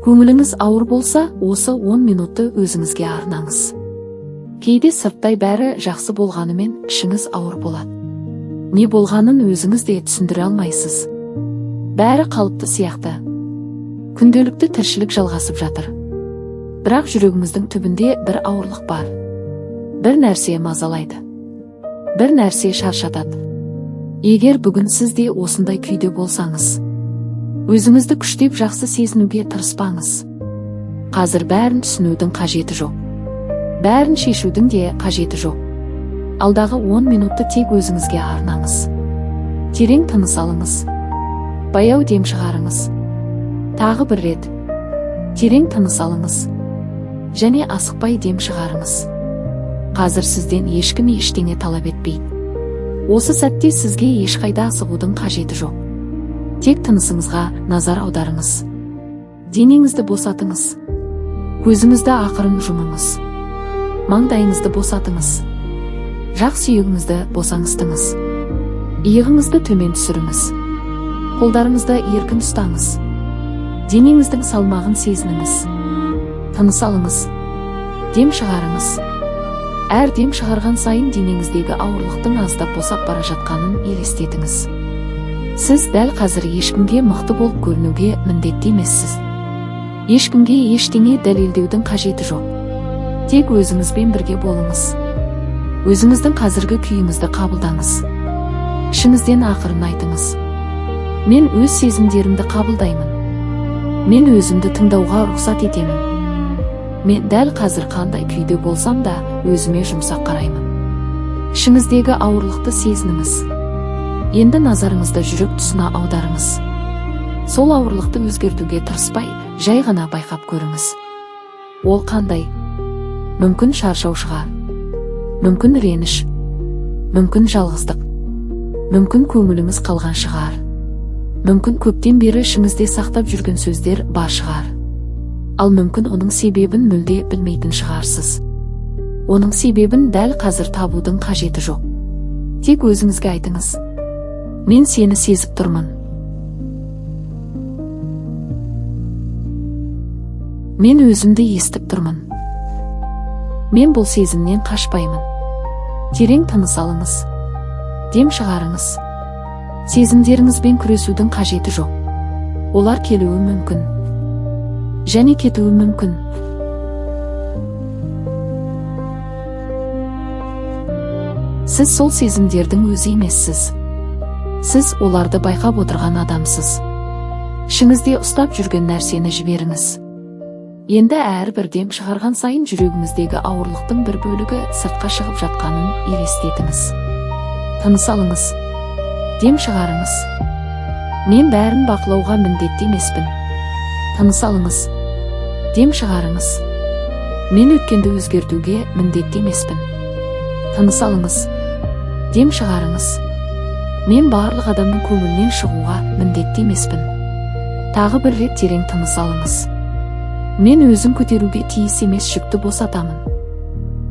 Көңіліңіз ауыр болса, осы 10 минутты өзіңізге арнаңыз. Кейде сырттай бәрі жақсы болғанымен ішіңіз ауыр болады. Не болғанын өзіңіз де түсіндіре алмайсыз. Бәрі қалыпты сияқты. Күнделікті тіршілік жалғасып жатыр. Бірақ жүрегіңіздің түбінде бір ауырлық бар. Бір нәрсе мазалайды. Бір нәрсе шаршатады. Егер бүгін сіз де осындай күйде болсаңыз, өзіңізді күштеп жақсы сезінуге тырыспаңыз. Қазір бәрін түсінудің қажеті жоқ. Бәрін шешудің де қажеті жоқ. Алдағы 10 минутты тек өзіңізге арнаңыз. Терең тыныс алыңыз. Баяу дем шығарыңыз. Тағы бір рет. Терең тыныс алыңыз. Және асықпай дем шығарыңыз. Қазір сізден ешкім ештеңе талап етпейді. Осы сәтте сізге ешқайда асығудың қажеті жоқ. Тек тынысыңызға назар аударыңыз. Денеңізді босатыңыз. Көзіңізді ақырын жұмыңыз. Маңдайыңызды босатыңыз. Жақ сүйегіңізді босаңсытыңыз. Иығыңызды төмен түсіріңіз. Қолдарыңызды еркін ұстаңыз. Денеңіздің салмағын сезініңіз. Тыныс алыңыз. Дем шығарыңыз. Әр дем шығарған сайын денеңіздегі ауырлықтың аздап босап бара жатқанын елестетіңіз. Сіз дәл қазір ешкімге мықты болып көрінуге міндетті емессіз. Ешкімге ештеңе дәлелдеудің қажеті жоқ. Тек өзіңізбен бірге болыңыз. Өзіңіздің қазіргі күйіңізді қабылдаңыз. Ішіңізден ақырын айтыңыз. Мен өз сезімдерімді қабылдаймын. Мен өзімді тыңдауға рұқсат етемін. Мен дәл қазір қандай күйде болсам да өзіме жұмсақ қараймын. Ішіңіздегі ауырлықты сезініңіз. Енді назарыңызды жүрек тұсына аударыңыз. Сол ауырлықты өзгертуге тырыспай, жай ғана байқап көріңіз. Ол қандай? Мүмкін шаршау шығар. Мүмкін реніш. Мүмкін жалғыздық. Мүмкін көңіліңіз қалған шығар. Мүмкін көптен бері ішіңізде сақтап жүрген сөздер бар шығар. Ал мүмкін оның себебін мүлде білмейтін шығарсыз. Оның себебін дәл қазір табудың қажеті жоқ. Тек өзіңізге айтыңыз. Мен сені сезіп тұрмын. Мен өзімді естіп тұрмын. Мен бұл сезімнен қашпаймын. Терең тыныс алыңыз. Дем шығарыңыз. Сезімдеріңізбен күресудің қажеті жоқ. Олар келуі мүмкін. Және кетуі мүмкін. Сіз сол сезімдердің өзі емессіз. Сіз оларды байқап отырған адамсыз. Ішіңізде ұстап жүрген нәрсені жіберіңіз. Енді әрбір дем шығарған сайын жүрегіңіздегі ауырлықтың бір бөлігі сыртқа шығып жатқанын елестетіңіз. Тыныс алыңыз. Дем шығарыңыз. Мен бәрін бақылауға міндетті емеспін. Тыныс алыңыз. Дем шығарыңыз. Мен өткенді өзгертуге міндетті емеспін. Тыныс алыңыз. Дем шығарыңыз. Мен барлық адамның көңілінен шығуға міндетті емеспін. Тағы бір рет терең тыныс алыңыз. Мен өзім көтеруге тиіс емес жүкті босатамын.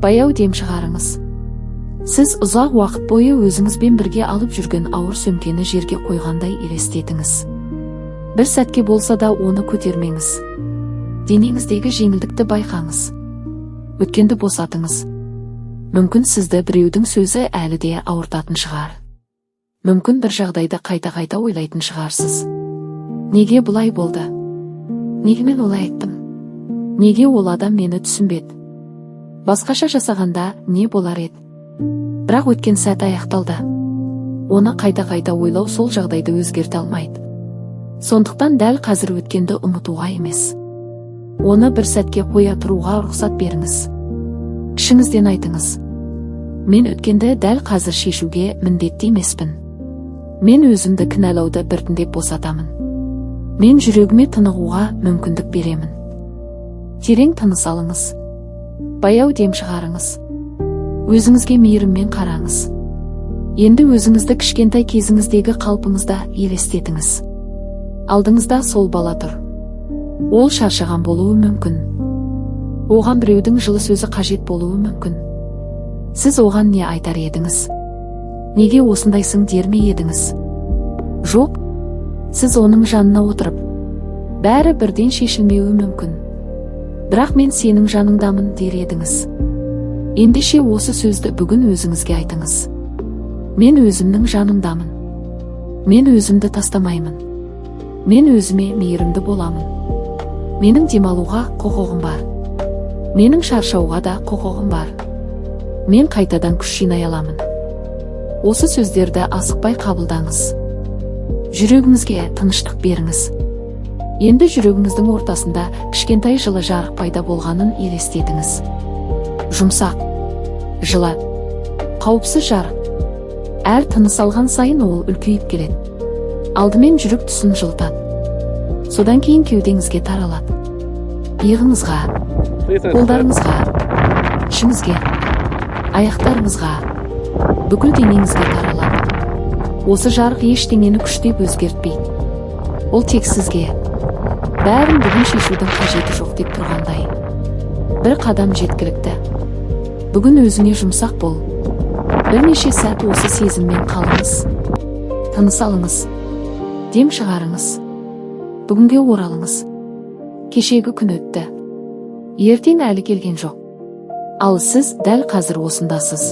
Баяу дем шығарыңыз. Сіз ұзақ уақыт бойы өзіңізбен бірге алып жүрген ауыр сөмкені жерге қойғандай елестетіңіз. Бір сәтке болса да оны көтермеңіз. Денеңіздегі жеңілдікті байқаңыз. Өткенді босатыңыз. Мүмкін сізді біреудің сөзі әлі де ауыртатын шығар. Мүмкін бір жағдайды қайта-қайта ойлайтын шығарсыз. Неге бұлай болды? Неге мен олай айттым? Неге ол адам мені түсінбеді? Басқаша жасағанда не болар еді? Бірақ өткен сәт аяқталды. Оны қайта-қайта ойлау сол жағдайды өзгерте алмайды. Сондықтан дәл қазір өткенді ұмытуға емес. Оны бір сәтке қоя тұруға рұқсат беріңіз. Ішіңізден айтыңыз. Мен өткенді дәл қазір шешуге міндетті емеспін. Мен өзімді кінәлауды біртіндеп босатамын. Мен жүрегіме тынығуға мүмкіндік беремін. Терең тыныс алыңыз. Баяу дем шығарыңыз. Өзіңізге мейіріммен қараңыз. Енді өзіңізді кішкентай кезіңіздегі қалпыңызда елестетіңіз. Алдыңызда сол бала тұр. Ол шаршаған болуы мүмкін. Оған біреудің жылы сөзі қажет болуы мүмкін. Сіз оған не айтар едіңіз? Неге осындайсың дер ме едіңіз? Жоқ, сіз оның жанына отырып, Бәрі бірден шешілмеуі мүмкін. Бірақ мен сенің жаныңдамын дер едіңіз. Ендеше осы сөзді бүгін өзіңізге айтыңыз. Мен өзімнің жанымдамын. Мен өзімді тастамаймын. Мен өзіме мейірімді боламын. Менің демалуға құқығым бар. Менің шаршауға да құқығым бар. Мен қайтадан күш жинай аламын. Осы сөздерді асықпай қабылдаңыз. Жүрегіңізге тыныштық беріңіз. Енді жүрегіңіздің ортасында кішкентай жылы жарық пайда болғанын елестетіңіз. Жұмсақ, жылы, қауіпсіз жарық. Әр тыныс алған сайын ол үлкейіп келеді. Алдымен жүрек тұсын жылытады. Содан кейін кеудеңізге таралады. Иығыңызға, қолдарыңызға, ішіңізге, аяқтарыңызға, бүкіл денеңізге таралады. Осы жарық ештеңені күштеп өзгертпейді. Ол тек сізге бәрін бүгін шешудің қажеті жоқ деп тұрғандай. Бір қадам жеткілікті. Бүгін өзіңе жұмсақ бол. Бірнеше сәт осы сезіммен қалыңыз. Тыныс алыңыз. Дем шығарыңыз. Бүгінге оралыңыз. Кешегі күн өтті. Ертең әлі келген жоқ. Ал сіз дәл қазір осындасыз.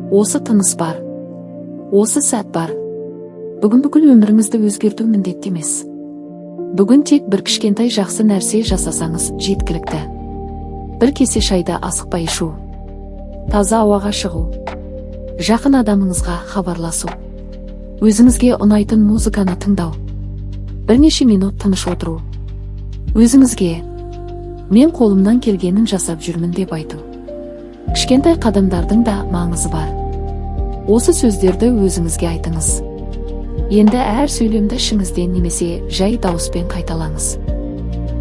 Осы тыныс бар. Осы сәт бар. Бүгін бүкіл өміріңізді өзгерту міндетті емес. Бүгін тек бір кішкентай жақсы нәрсе жасасаңыз жеткілікті. Бір кесе шайды асықпай ішу. Таза ауаға шығу. Жақын адамыңызға хабарласу. Өзіңізге ұнайтын музыканы тыңдау. Бірнеше минут тыныш отыру. Өзіңізге мен қолымнан келгенін жасап жүрмін деп айту. Кішкентай қадамдардың да маңызы бар. Осы сөздерді өзіңізге айтыңыз. Енді әр сөйлемді ішіңізден немесе жай дауыспен қайталаңыз.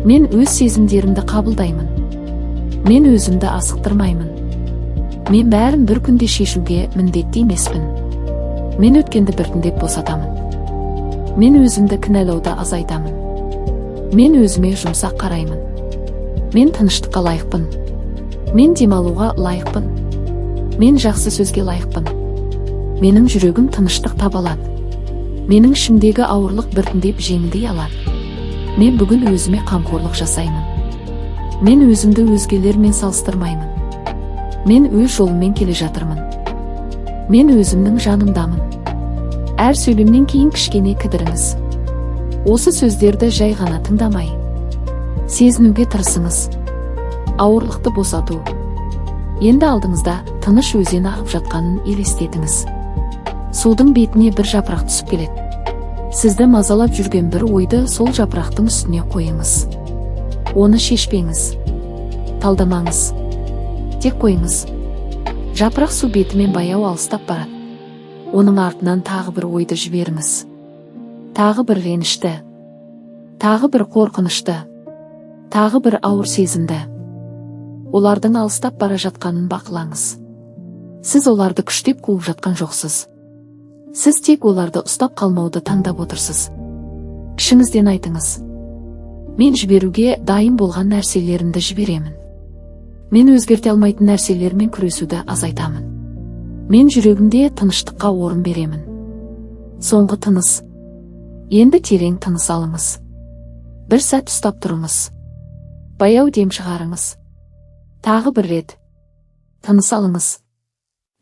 Мен өз сезімдерімді қабылдаймын. Мен өзімді асықтырмаймын. Мен бәрін бір күнде шешуге міндетті емеспін. Мен өткенді біртіндеп босатамын. Мен өзімді кінәлауды азайтамын. Мен өзіме жұмсақ қараймын. Мен тыныштыққа лайықпын. Мен демалуға лайықпын. Мен жақсы сөзге лайықпын. Менің жүрегім тыныштық таба алады. Менің ішімдегі ауырлық біртіндеп жеңілдей алады. Мен бүгін өзіме қамқорлық жасаймын. Мен өзімді өзгелермен салыстырмаймын. Мен өз жолыммен келе жатырмын. Мен өзімнің жанымдамын. Әр сөйлемнен кейін кішкене кідіріңіз. Осы сөздерді жай ғана тыңдамай, сезінуге тырысыңыз. Ауырлықты босату. Енді алдыңызда тыныш өзен ағып жатқанын елестетіңіз. Судың бетіне бір жапырақ түсіп келеді. Сізді мазалап жүрген бір ойды сол жапырақтың үстіне қойыңыз. Оны шешпеңіз. Талдамаңыз. Тек қойыңыз. Жапырақ су бетімен баяу алыстап барады. Оның артынан тағы бір ойды жіберіңіз. Тағы бір ренішті. Тағы бір қорқынышты. Тағы бір ауыр сезімді. Олардың алыстап бара жатқанын бақылаңыз. Сіз оларды күштеп қуып жатқан жоқсыз. Сіз тек оларды ұстап қалмауды таңдап отырсыз. Ішіңізден айтыңыз. Мен жіберуге дайын болған нәрселерімді жіберемін. Мен өзгерте алмайтын нәрселермен күресуді азайтамын. Мен жүрегімде тыныштыққа орын беремін. Соңғы тыныс. Енді терең тыныс алыңыз. Бір сәт ұстап тұрыңыз. Баяу дем шығарыңыз. Тағы бір рет. Тыныс алыңыз.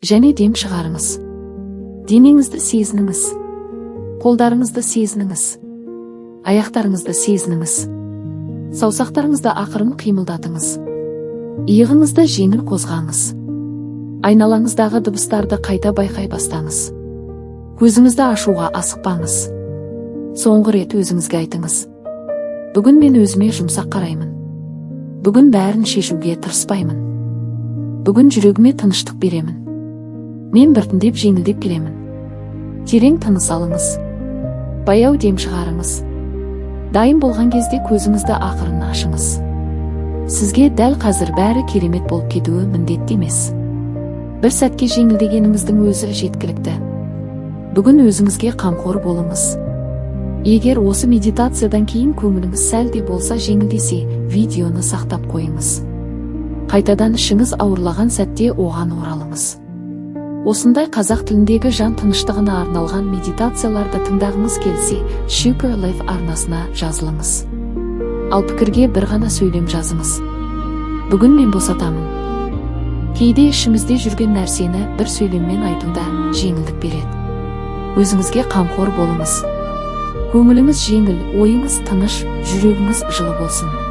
Және дем шығарыңыз. Денеңізді сезініңіз. Қолдарыңызды сезініңіз. Аяқтарыңызды сезініңіз. Саусақтарыңызды ақырын қимылдатыңыз. Иығыңызды жеңіл қозғаңыз. Айналаңыздағы дыбыстарды қайта байқай бастаңыз. Көзіңізді ашуға асықпаңыз. Соңғы рет өзіңізге айтыңыз. Бүгін мен өзіме жұмсақ қараймын. Бүгін бәрін шешуге тырыспаймын. Бүгін жүрегіме тыныштық беремін. Мен біртіндеп жеңілдеп келемін. Терең тыныс алыңыз. Баяу дем шығарыңыз. Дайын болған кезде көзіңізді ақырын ашыңыз. Сізге дәл қазір бәрі керемет болып кетуі міндетті емес. Бір сәтке жеңілдегеніңіздің өзі жеткілікті. Бүгін өзіңізге қамқор болыңыз. Егер осы медитациядан кейін көңіліңіз сәл де болса жеңілдесе, видеоны сақтап қойыңыз. Қайтадан ішіңіз ауырлаған сәтте оған оралыңыз. Осындай қазақ тіліндегі жан тыныштығына арналған медитацияларды тыңдағыңыз келсе, Super Life арнасына жазылыңыз. Ал пікірге бір ғана сөйлем жазыңыз: «Бүгін мен босатамын». Кейде ішімізде жүрген нәрсені бір сөйлеммен айту да жеңілдік береді. Өзіңізге қамқор болыңыз. Көңіліңіз жеңіл, ойыңыз тыныш, жүрегіңіз жылы болсын.